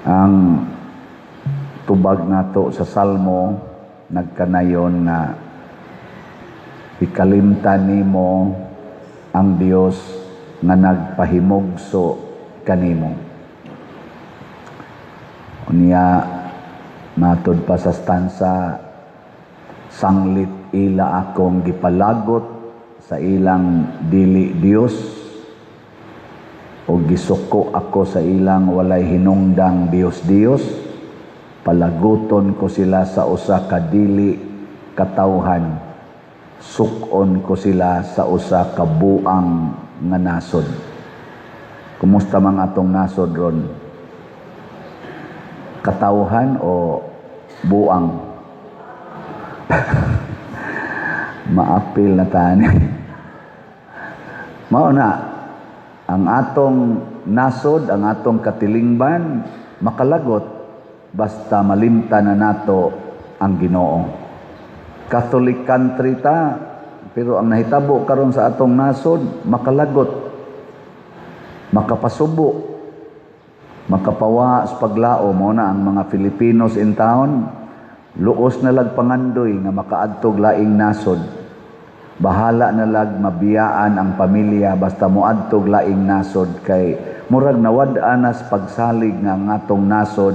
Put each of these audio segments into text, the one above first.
Ang tubag nato sa Salmo nagkanayon nga ikalimtan nimo ang Dios nga nagpahimugso kanimo. Unya matud pa sa stanza, sanglit ila akong gipalagot sa ilang dili Dios o gisuko ako sa ilang walay hinungdang Dios-Dios, palaguton ko sila sa usa ka dili katawhan, suk-on ko sila sa usa ka buang nga nasod. Kumusta man atong nasod ron? Katawhan o buang? Maapil na tani. Mao na ang atong nasod, ang atong katilingban, makalagot basta malimtan na nato ang Ginoo. Catholic country ta, pero ang nahitabo karon sa atong nasod, makalagot, makapasubo, makapawa sa paglao. Mo na ang mga Filipinos in town, luos na lag pangandoy nga makaadtog laing nasod. Bahala na lag mabiyaan ang pamilya basta moadtog laing nasod, kay murag nawad-an nas pagsalig nga ang atong nasod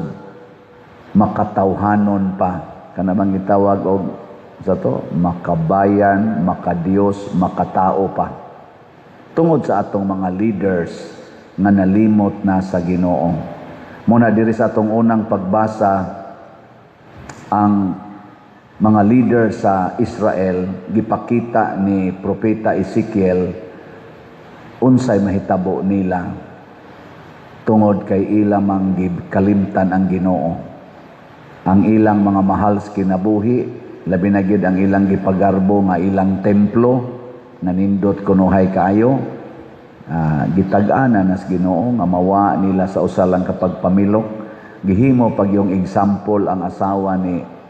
makatawhanon pa. Kana bang gitawag og sa to makabayan, makadiyos, makatao pa. Tungod sa atong mga leaders nga nalimot na sa Ginoo. Muna diri sa atong unang pagbasa, ang mga leader sa Israel gipakita ni Propeta Ezekiel unsay mahitabo nila tungod kay ila mang gikalimtan ang Ginoo. Ang ilang mga mahal sa kinabuhi, labi na gyud ang ilang gipagarbo nga ilang templo nga nindot kunuhay kaayo, gitag-ana nas Ginoo nga mawa nila sa usa lang ka pagpamilok. Gihimo pag yung example ang asawa ni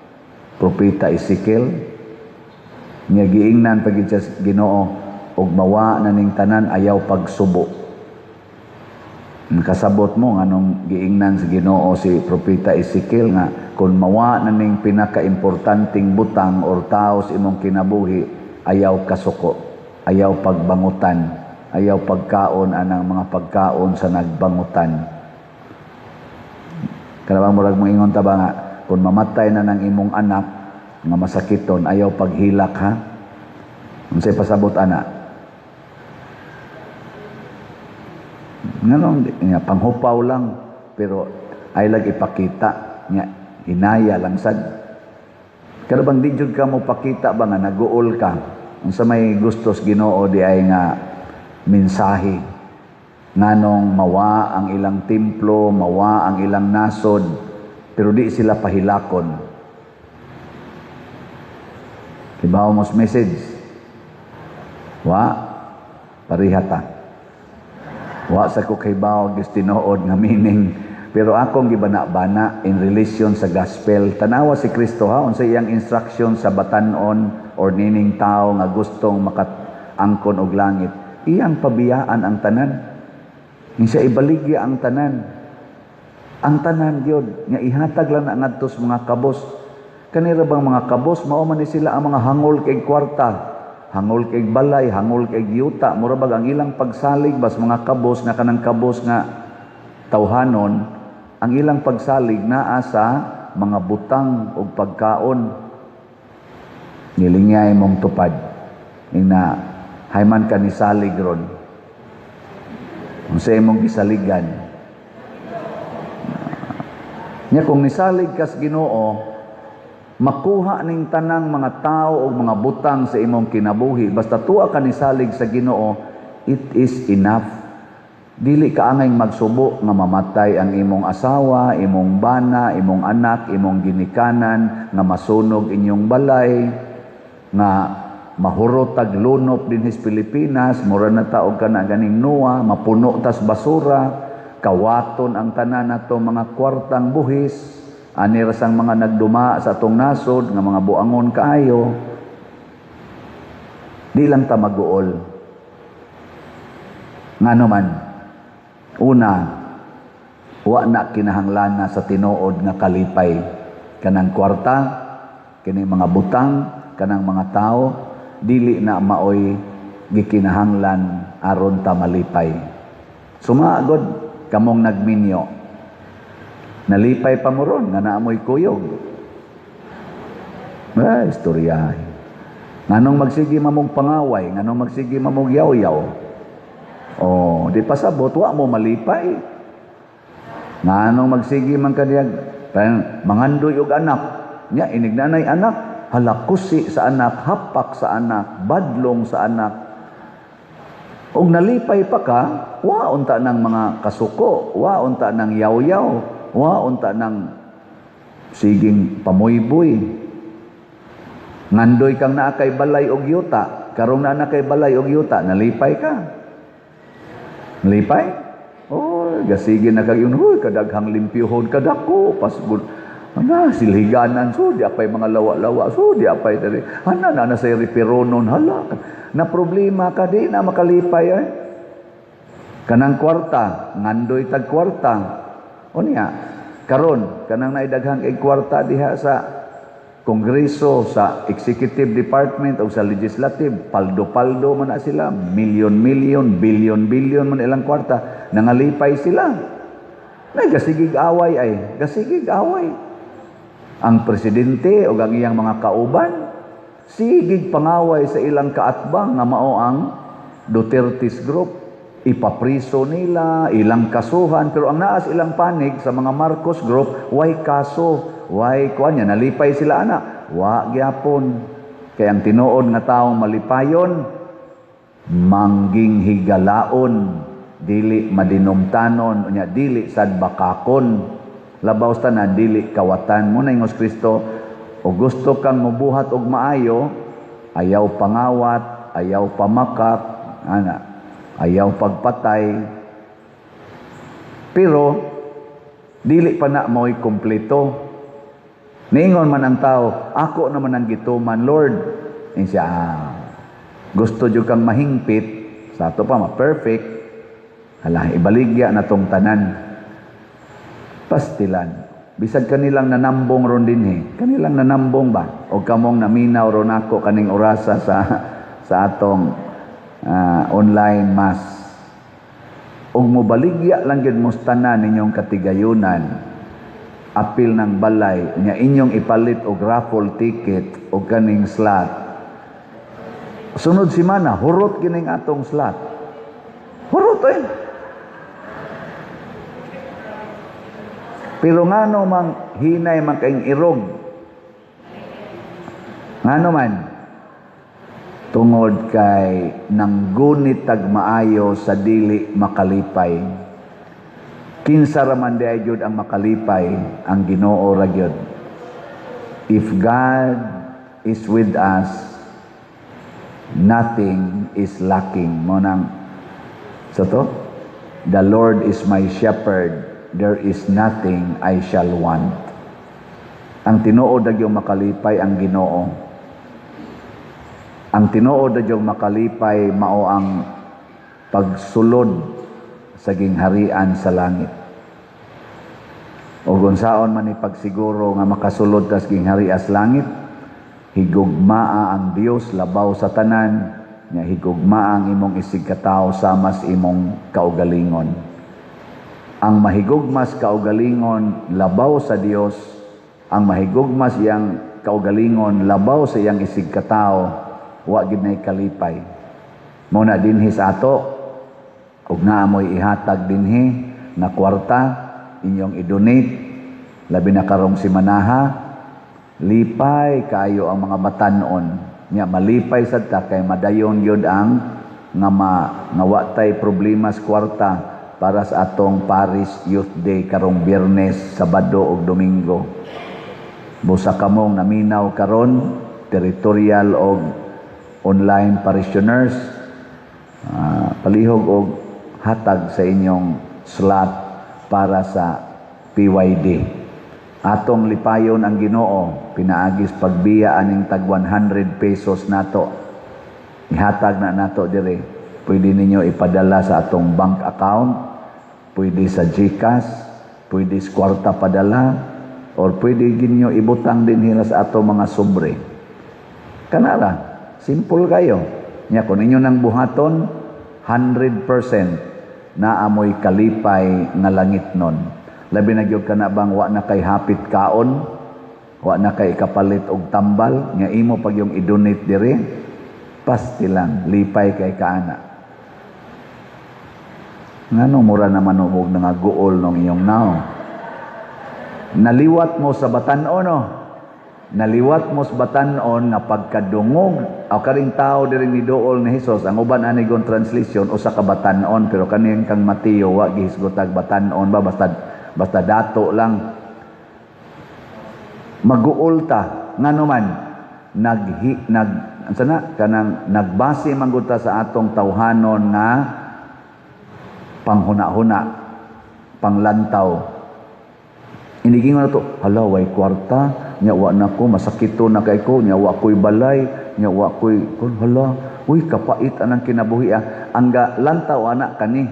Propeta Ezekiel nga giingnan pag sa Ginoo og mawa na ning tanan, ayaw pagsubo. Nakasabot mo nganong giingnan sa Ginoo si Propeta Ezekiel nga kung mawa na ning pinakaimportanteng butang or tao sa imong kinabuhi, ayaw kasuko, ayaw pagbangutan, ayaw pagkaon anang mga pagkaon sa nagbangutan. Kanabang murag moingon ta ba nga kung mamatay na ng imong anak nga masakiton, ayaw paghilak ha? Unsay pasabot ana? Nganong nga panghupaw lang, pero ay lag ipakita nya hinaya lang sad. Pero bang di jud ka mo pakita ba nga naguol ka? Unsa may gustos Ginoo di ay nga mensahe nganong mawa ang ilang templo, mawa ang ilang nasod, pero di sila pahilakon. Kibaw mos message? Wa parihata. Wa sa ko kaybaw gyud tinuod nga meaning, pero akong gibana-bana in relation sa gospel. Tanawa si Kristo ha, unsa iyang instruction sa batan-on or nining tao nga gustong makaangkon og langit. Iyang pabiyaan ang tanan. Insa ibaligya ang tanan. Ang tanan gyud nga ihatag lang na ngadto sa mga kabos. Kanira bang mga kabos, mao man ni sila ang mga hangol kay kwarta, hangol kay balay, hangol kay yuta. Mura bag ang ilang pagsalig bas mga kabos nga kanang kabos nga tawhanon, ang ilang pagsalig naa sa mga butang og pagkaon. Nilingay mong tupad. Ina hayman ka ni salig ron. Unsa imong gisaligan? Nya kung nisalig kas Ginoo, makuha ning tanang mga tao o mga butang sa imong kinabuhi. Basta tuwa ka nisalig sa Ginoo, it is enough. Dili ka angay magsubo nga mamatay ang imong asawa, imong bana, imong anak, imong ginikanan, nga masunog inyong balay, nga mahurot tag lunop dinhi sa Pilipinas, mura na ta og kana ganing nuwa, mapuno tas basura, kawaton ang tanan nato mga kwartang buhis, ani ra sang mga nagduma sa atong nasod nga mga buangon kaayo. Di lang ta maguol. Ngano man? Una, Wa na kinahanglana sa tinuod nga kalipay. Kanang kwarta, kini mga butang, kanang mga tao, dili na maoy gikinahanglan aron ta malipay. Sumagod kamong nagminyo. Nalipay pa mo ron nga naamoy kuyog. Ah, istorya. Nganong magsige mamong pangaway, nganong magsige mamong yaw-yaw. Oh, di pasabot wa mo malipay. Nganong magsige man kadiyag mangandoy og anak. Nya inig nanay anak, halakusi sa anak, hapak sa anak, badlong sa anak. Og nalipay pa ka, wa unta ng mga kasuko, wa unta ng yaw-yaw, wa unta ng siging pamuyboy. Ngandoy kang naa kay balay og yuta, karong naa na kay balay og yuta, nalipay ka. Nalipay? Oh, gasige na kag yun, huy, kadaghang limpyuhon, kadako, pasgud. Ana, silhiganan, so di apay mga lawa-lawa, so di apay dali. Ana, na na sa ripironon, hala. Na problema ka, di na makalipay ay. Kanang kwarta, ngandoy tag kwarta. O niya, karon kanang naidaghang kay kwarta diha sa Kongreso, sa Executive Department o sa Legislative, paldo-paldo man na sila, milyon-milyon, bilyon-bilyon man ilang kwarta, nangalipay sila. Nay, gasigig away ay, gasigig away. Ang presidente o ang iyang mga kauban, sigig pangaway sa ilang kaatbang nga mao ang Duterte's Group. Ipapriso nila, ilang kasuhan, pero ang naas ilang panig sa mga Marcos Group, way kaso, way kuan niya, nalipay sila ana, wa gyapon. Kay ang tinuod nga taong malipayon, mangging higalaon, dili madinumtanon, unya dili sad bakakon, labaw sa tanan dili kawatan. Mo na ingos Kristo, o gusto kang mubuhat og maayo, ayaw pangawat, ayaw pamakak, ana, ayaw pagpatay. Pero dili pa na mo'y kompleto. Niingon man ang tao, "Ako naman ang gituman, Lord." Ingon siya, "Ah, gusto jud kang mahingpit, sa ato pa ma-perfect, hala, ibaligya na tong tanan." Pastilan. Bisag kanilang nanambong ron dinhi, kanilang nanambong ba? O kamong naminaw ron ako kaning orasa sa atong online mass. Ug mobaligya lang gyud mo tanan ninyong katigayunan, apil ng balay nya inyong ipalit og raffle ticket og kaning slot. Sunod semana hurot kining atong slot. Hurot eh. Pero ngano mang hinay man kaing irog? Ngano man? Tungod kay nanggunit tag maayo sa dili makalipay. Kinsa ra man diay gyud ang makalipay, ang Ginoo ra gyud. If God is with us, nothing is lacking. Mo nang sa to, "The Lord is my shepherd, there is nothing I shall want." Ang tinuod na gyud makalipay ang Ginoo. Ang tinuod na gyud makalipay mao ang pagsulod sa gingharian sa langit. O unsaon man ni pagsiguro nga makasulod tas gingharian sa langit, higugmaa ang Dios labaw sa tanan, nya higugmaa ang imong isig katawo sama sa imong kaugalingon. Ang mahigugmas kaugalingon labaw sa Dios, ang mahigugmas iyang kaugalingon labaw sa iyang isig katawo, wa gid nay kalipay. Mao na dinhi sa ato, ug naa mo'y ihatag dinhi na kwarta inyong i-donate, labi na karong simanaha, lipay kaayo ang mga batan-on. Nya malipay sad ta kay madayon gyud ang nga ma, nga wa tay problema sa kwarta para sa atong Parish Youth Day karong Biyernes, Sabado ug Domingo. Busa kamong naminaw karon, territorial og online parishioners, palihog og hatag sa inyong slot para sa PYD. Atong lipayon ang Ginoo pinaagis pagbiya aning tag 100 pesos nato. Ihatag na nato dire. Pwede ninyo ipadala sa atong bank account, pwede sa GCash. Pwede sa kwarta padala or pwede ginyo ibutang din hila sa ato mga sobre. Kanara, simple kayo. Nya kung inyo nang buhaton, 100% na amoy kalipay nga langit nun. Labi na gyud kana bang wa na kay hapit kaon, wa na kay kapalit og tambal, nga imo pag yung i-donate diri, pasti lang, lipay kay kaana. Ngano mura naman og nangaguol nung iyong nao? Naliwat mo sa batan-on, no? Naliwat mo sa batan-on nga pagkadungog aw karing tao diri ni duol ni Hesus. Ang uban ani gon translation usa ka batan-on, pero kaning kang Mateo wa gihisgotag batan-on ba, basta basta dato lang. Maguol ta ngano man naghi nag unsa na kanang nagbase man gud ta sa atong tawhanon nga panghuna-huna, panglantaw. Inigingon na to, "Hala, way kwarta, nya wa na ko, masakito na kay ko, nya wa ko'y balay, nya wa ko'y, kun, hala, uy, kapait anang kinabuhi ah." Ang ga, lantaw anak kani.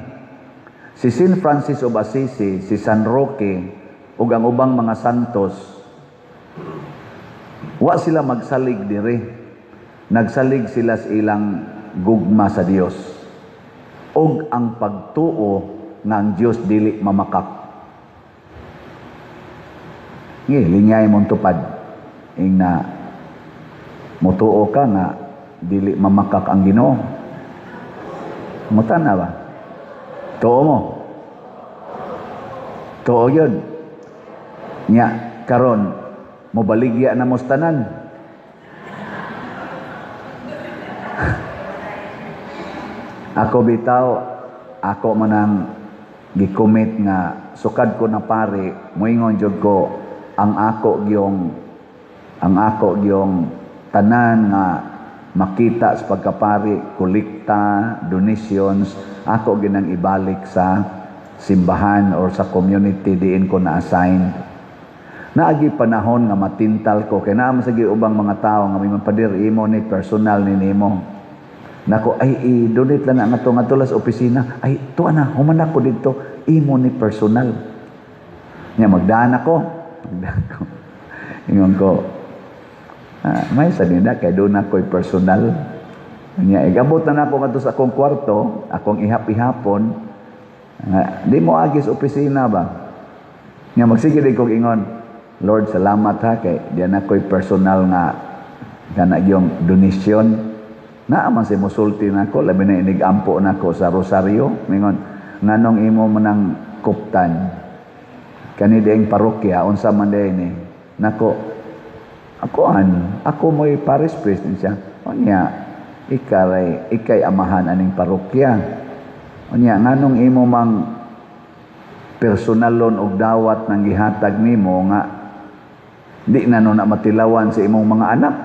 Si Saint Francis of Assisi, si San Roque, ug ang ubang mga santos, wa sila magsalig dire. Nagsalig sila sa ilang gugma sa Dios. Og ang pagtuo nga ang Dios dili mamakak. Ngi, lingay mong tupad. Ing na mutuo ka nga dili mamakak ang Ginoo. Mutan na ba? Tuo mo? Tuo yun. Nya, karon mobaligya na mo sa tanan. Ako bitaw, ako manang gikomit nga sukad ko na pare, moingon jud ko ang ako gyong tanan nga makita sa pagkapari, kolekta, donations, ako ginang ibalik sa simbahan or sa community diin ko na-assign. Naagi panahon nga matintal ko kay naa man sa ubang mga tawo nga may pader imo ni personal ni nimo. Nako, ay, i-donate lang na nga to sa opisina. Ay, tuwa na, human ako dito, imo ni personal. Nya magdaan ako. Magdaan ko. Ingon ko, may sa nila kay doon ako'y personal. Nya igabot na nako ngadto sa akong kwarto, akong ihap-ihapon. Nga, di mo agi sa opisina ba? Nya magsige din kog ingon, "Lord, salamat ha kay diyan ako'y personal nga kana yung donation." Naa man si musulti nako, labi na inig-ampo nako sa Rosario, mingon, "Nganong imo manang kuptan kani dieng parokya, unsa man diay ni?" Nako, ako an, ako mo'y parish priest din siya. "Unya, ikaray, ikay amahan aning parokya. Unya, nganong imo mang personalon og dawat nang gihatag nimo nga di na no na matilawan sa imong mga anak?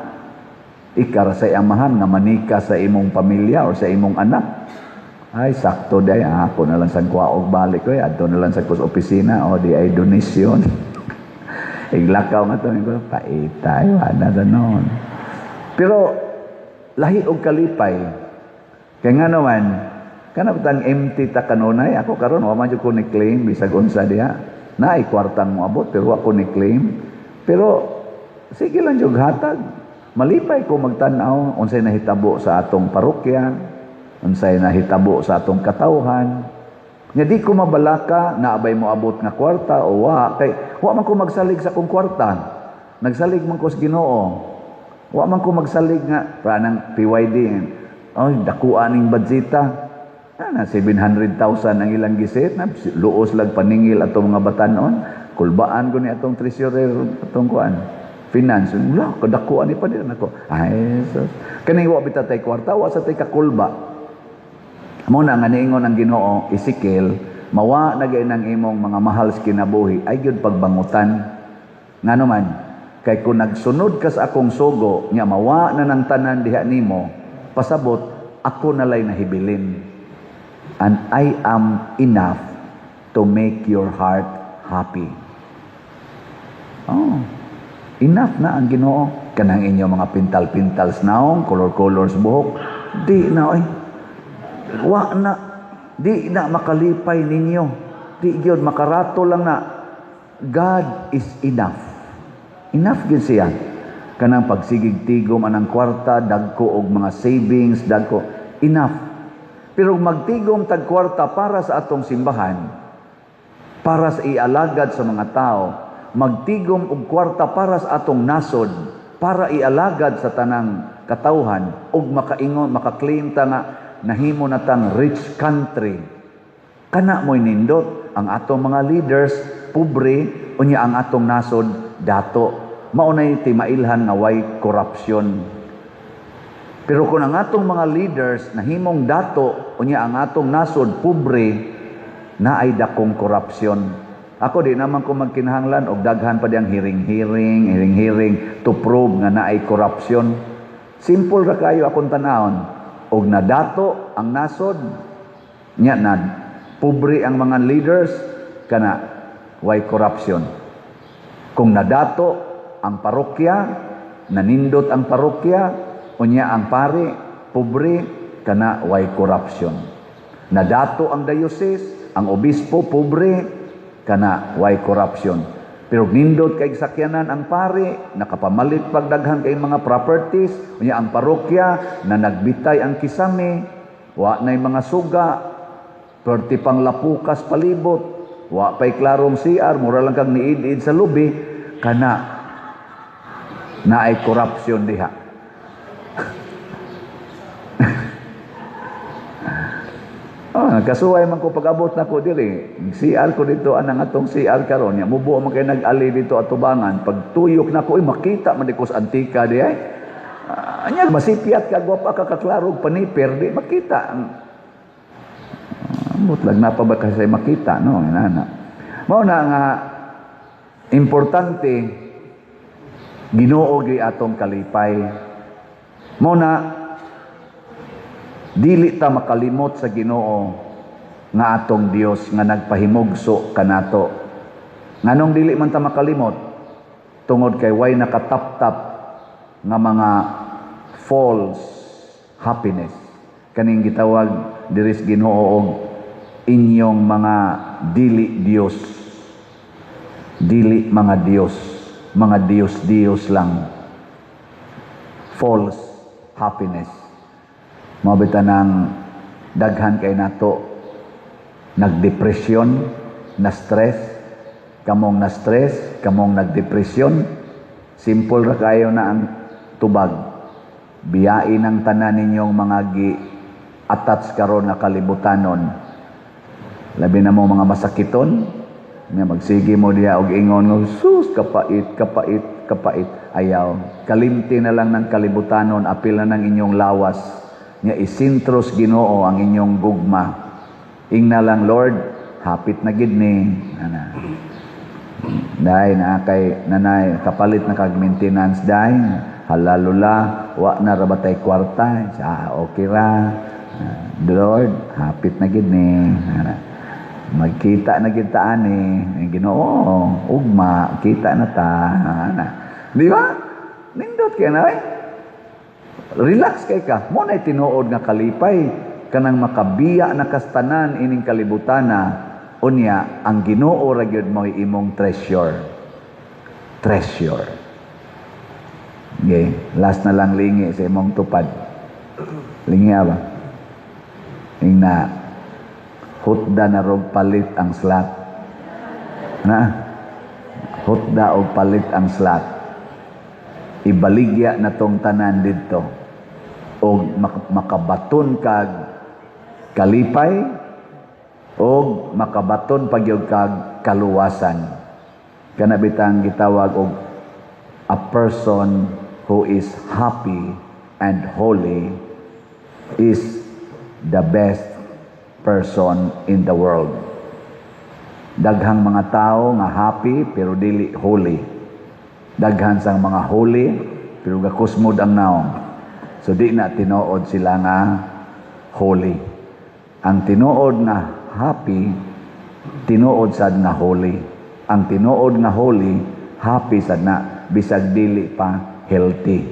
Ikara sa amahan nga manika sa imong pamilya or sa imong anak." Ay, sakto day, ako na lang sang kuha og balik ko, adto na lang sa kus opisina, o di ay donation. Iglakaw nga to, ko, paitay, wala na noon. Pero, lahi og kalipay. Kaya nga naman, kana batang empty ta kanunay, ako karon wa man jud ko ni claim bisag unsa diha. Naay kwartang moabot pero wa ko ni claim. Pero sige lang jud hatag. Malipay ko magtan-aw unsay nahitabo sa atong parokya, unsay nahitabo sa atong katawhan. Nya di ko mabalaka na abay mo abot nga kwarta o wa kay wa man ko magsalig sa akong kwarta. Nagsalig man ko sa Ginoo. Wa man ko magsalig nga pranang PYD. Ay, dakuan ning budgeta. Ana 700,000 ang ilang giset na luos lag paningil atong mga batanon. Kulbaan ko ni atong treasurer atong kuan. Finance, wala, kadakuan ni pa din ako. Ay, sus. Kaning wa bitaw tay kwarta, wa sa tay kakulba. Mo na nga niingon ang Ginoo, Ezekiel, mawa na gay ng imong mga mahal sa kinabuhi, ay gyud pagbangutan. Ngano man, kay kung nagsunod ka sa akong sugo, nya mawa na ng tanan diha nimo, pasabot, ako nalay nahibilin. And I am enough to make your heart happy. Oh, enough na ang Ginoo. Kanang inyo mga pintal-pintal sa naong, color-colors buhok, di na, ay, wa na, di na makalipay ninyo. Di gyud makarato lang na. God is enough. Enough gyud siya. Kanang pagsigig tigom anang kwarta, dagko og mga savings, dagko, enough. Pero magtigom tag kwarta para sa atong simbahan, para sa ialagad sa mga tao, magtigom og kwarta para sa atong nasod, para ialagad sa tanang katawhan, ug makaingon, makaklaim ta nga nahimo na tang rich country. Kana mo'y nindot. Ang atong mga leaders pobre, unya ang atong nasod dato. Mao nay timailhan nga way corruption. Pero kung ang atong mga leaders nahimong dato, unya ang atong nasod pobre, naay dakong corruption. Ako, di naman ko magkinahanglan og daghan pa diyang hearing-hearing, hearing-hearing to prove nga naay corruption. Simple ra kayo akong tanawon. Og nadato ang nasod, nya na pobre ang mga leaders, kana way corruption. Kung nadato ang parokya, nanindot ang parokya, unya ang pari, pobre, kana way corruption. Nadato ang diocese, ang obispo, pobre, kana way corruption. Pero nindot kay sakyanan ang pari, nakapamalit pagdaghan kay mga properties, unya ang parokya na nagbitay ang kisame, wa nay mga suga, perti pang lapukas palibot, wa pay klarong CR, mura lang kang niid-id sa lubi, kana naay corruption diha. Oh, nagkasuway man ko pag-abot na ko diri. CR ko dito anang atong CR karon nya mubuo man kay nag-ali dito atubangan. Pag tuyok na ko, uy, makita man di ko sa antika di ay. Anya masipyat ka, gwapa ka, kaklaro og paniper, di makita. Mutlag na pa ba kasi makita, no, inana. Mao na nga importante Ginoo gyud atong kalipay. Mao na dili ta makalimot sa Ginoo nga atong Dios nga nagpahimugso kanato. Nganong dili man ta makalimot? Tungod kay way nakataptap nga mga false happiness. Kaning gitawag diri sa Ginoo og inyong mga dili Dios. Dili mga Dios, mga Dios-Dios lang. False happiness. Mao bitaw nang daghan kay nato nagdepresyon, na stress, kamong na stress, kamong nagdepresyon, simple ra kayo na ang tubag. Biyain ang tanan ninyong mga gi-attach karon nga kalibutanon. Labi na mo mga masakiton, nga magsige mo diha og ingon nga, "Sus, kapait, kapait, kapait." Ayaw. Kalimti na lang ng kalibutanon, apil na ng inyong lawas. Nga isintros Ginoo ang inyong gugma. Ingna lang, "Lord, hapit na gid ni." Ana. Day, na kay nanay, kapalit na kag maintenance, day. Halalula, wa na ra batay kwarta. Sa okay ra. Ah, Lord, hapit na gid ni. Ana. Magkita na gid ta ani. Ginoo, ugma, kita na ta. Ana. Di ba? Nindot kay na eh. Relax kay ka. Mo na tinuod nga kalipay kanang makabiya na kastanan ining kalibutana, unya ang Ginoo ra gyud mo'y imong treasure. Treasure. Okay, last na lang, lingi sa imong tupad. Lingi ba? Ingna hutda na rog palit ang slot. Na? Hutda og palit ang slot. Ibaligya na tong tanan didto og makabaton kag kalipay og makabaton pagyud kag kaluwasan. Kana bitang gitawag og a person who is happy and holy is the best person in the world. Daghang mga tao nga happy pero dili holy. Daghan sang mga holy pero gakusmod ang naong. So di na tinuod sila nga holy. Ang tinuod nga happy, tinuod sad nga holy. Ang tinuod nga holy, happy sad na bisag dili pa healthy.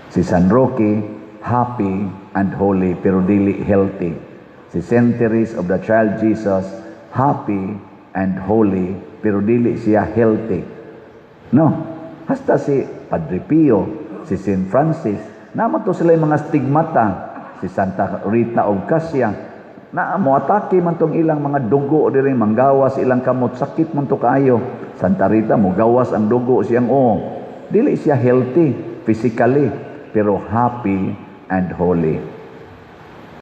Si San Roque, happy and holy pero dili healthy. Si Saint Therese of the Child Jesus, happy and holy, pero dili siya healthy. No? Hasta si Padre Pio, si Saint Francis, naa man to sila yung mga stigmata, si Santa Rita of Cascia, na moatake man tong ilang mga dugo diri, manggawas ilang kamot, sakit man to kaayo. Santa Rita, mogawas ang dugo siyang o. Dili siya healthy physically, pero happy and holy.